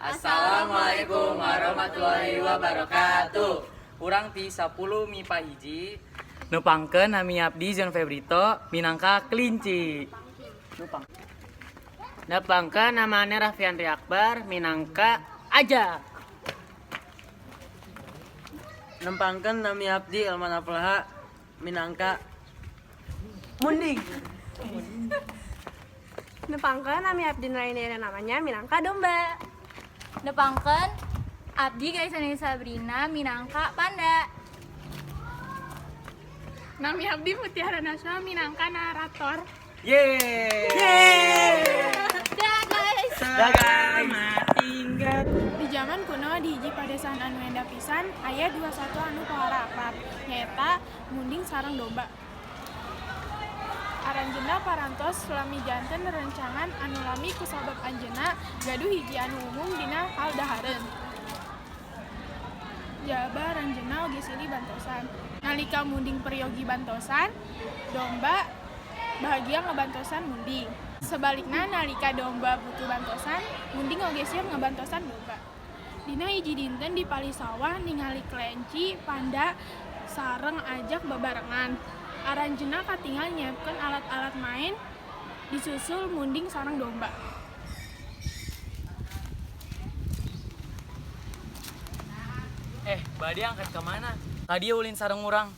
Assalamualaikum warahmatullahi wabarakatuh. Urang ti 10 MIPA 1. Nepangkeun nami abdi Zion Febrito minangka kelinci. Nepangkeun namanya Raffiandri Akbar minangka aja. Nempangkeun nami abdi Elman Aflaha minangka munding. Nepangkeun nami abdi Nuraini namanya minangka domba. Nepangkeun abdi Gaisani Sabrina minangka panda. Nami abdi Mutiara Naswa minangka narator. Yeay. Dah guys. Selamat tinggal. Di zaman kuno di hiji padesaan anu endah pisan aya dua satwa anu pohara akrab, nyaeta munding sareng domba. Aranjeunna parantos lami janten rerencangan anu lami kusabab anjeunna gaduh hiji anu umum dina hal dahareun. Jaba aranjeunna oge silih bantosan. Nalika munding peryogi bantosan, domba bahagia ngabantosan munding. Sebalikna nalika domba butuh bantosan, munding oge siap ngabantosan domba. Dina hiji dinten di palih sawah ningali kelenci, panda, sareng ajak babarengan. Aranjeunna katingal nyiapkeun alat-alat main disusul munding sareng domba. Bade angkat ke mana? Tadi ulin sareng urang.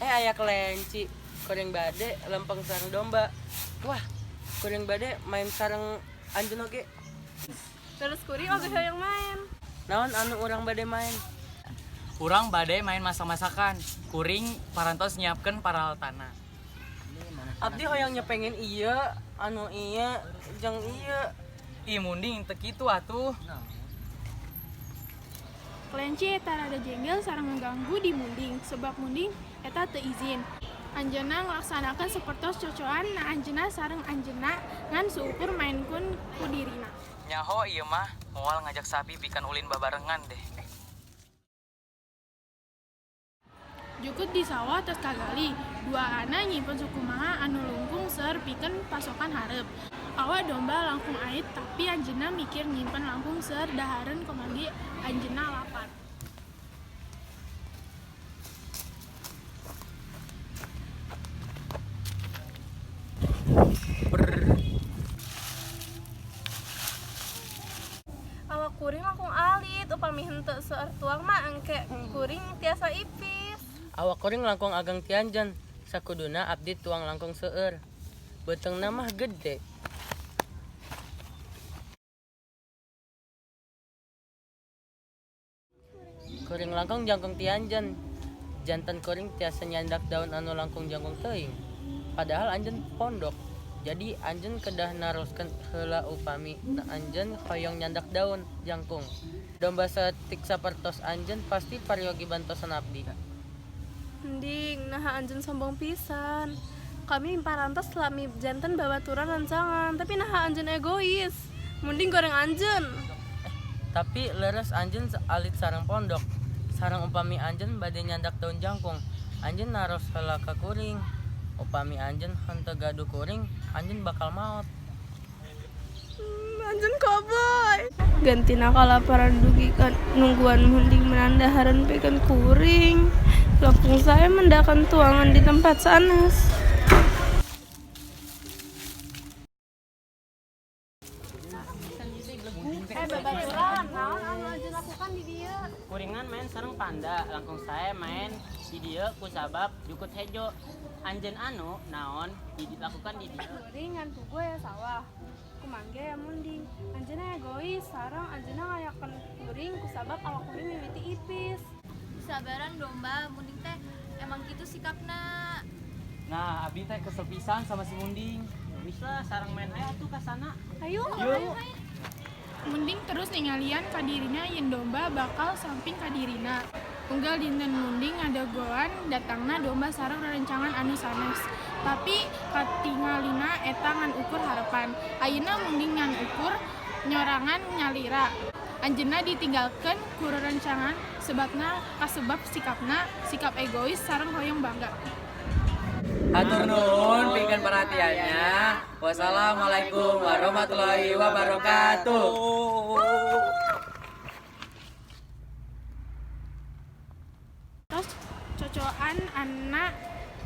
Aya kelenci, kuring bade lempeng sareng domba. Wah, kuring bade main sareng anjeun oge. Terus kuring oge hoyong main. Naon anu urang bade main? Urang bade main masak-masakan. Kuring parantos nyiapkeun paralatana. Abdi hoyong nyepengen ieu, anu ieu, jeung ieu. Ih munding teu kitu atuh. Kelenci eta rada jengkel sareng ngaganggu di munding sebab munding eta teu izin. Anjeunna ngalaksanakeun sapertos cocoan na anjeunna sareng anjeunna ngan seukur mainkeun ku dirina. Nyaho ieu mah moal ngajak sapi pikeun ulin babarengan deh. Jukut di sawah tos kagali, duaana nyimpen sakumaha anu langkung seueur pikeun pasokan hareup. Awak domba langkung ait tapi anjeunna mikir nyimpen langkung seueur dahareun kumargi anjeunna lapar. Awak kuring langkung alit upami henteu seueur tuang mah engke kuring tiasa ipis. Awak kuring langkung ageng ti anjeun, sakuduna abdi tuang langkung seueur. Beuteungna mah gede. Kuring langkung jangkung ti anjeun. Janten kuring tiasa nyandak daun anu langkung jangkung teuing. Padahal anjeun pondok. Jadi anjeun kedah naroskeun heula upami na anjeun hoyong nyandak daun jangkung. Domba saeutik sapertos anjeun pasti paryogi bantosan abdi. Mending naha anjeun sombong pisan. Kami parantos lami janten babaturan rencangan, tapi naha anjeun egois. Munding goreng anjeun. Tapi leres anjeun alit sareng pondok. Sareng upami anjeun bade nyandak daun jangkung, anjeun naros heula ka kuring. Upami anjeun henteu gaduh kuring, anjeun bakal maot. Anjeun koboi. Gantina kalaparan dugi kan nungguan munding meunang dahareun pikeun kuring. Langkung sae mendakan tuangan di tempat sanes. Babaturan, naon anu anjeun lakukan di dieu? Kuringan main sareng panda, langkung sae main di dieu kusabab jukut hejo. Anjeun anu naon dilakukan di dieu? Kuring ngan puguh ya sawah. Kumangge ya munding. Anjeunna egois sareng anjeunna ngayakeun kuring kusabab awak kuring mimiti ipis. Sabaran domba, munding teh emang kitu sikapna. Nah, abdi teh kesel pisan sama si munding. Geus lah sareng main aya atuh ka sana. Ayo, Yuk. Munding terus ningalian ka dirina yen domba bakal samping ka dirina. Unggal dinten munding ngadagoan datangna domba sareng rerencangan anu sanes. Tapi katingalina eta ngan ukur harepan. Ayeuna munding ngan ukur nyorangan nyalira. Anjeunna ditinggalkeun ku rerencangan sebabna kasebab sikapna sikap egois sareng hoyong bangga. Hatur nuhun pikeun perhatiannya. Wassalamualaikum warahmatullahi wabarakatuh. Terus cocokan anak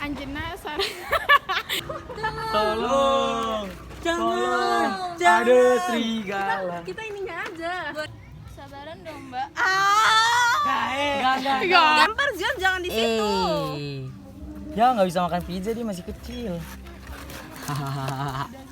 anjeunna sareng Tolong. Jangan. Ada serigala. Kita ininya aja. Sabaran domba. Enggak, enggak. Gampar Zion jangan di situ. Ya nggak bisa makan pizza, dia masih kecil. Dan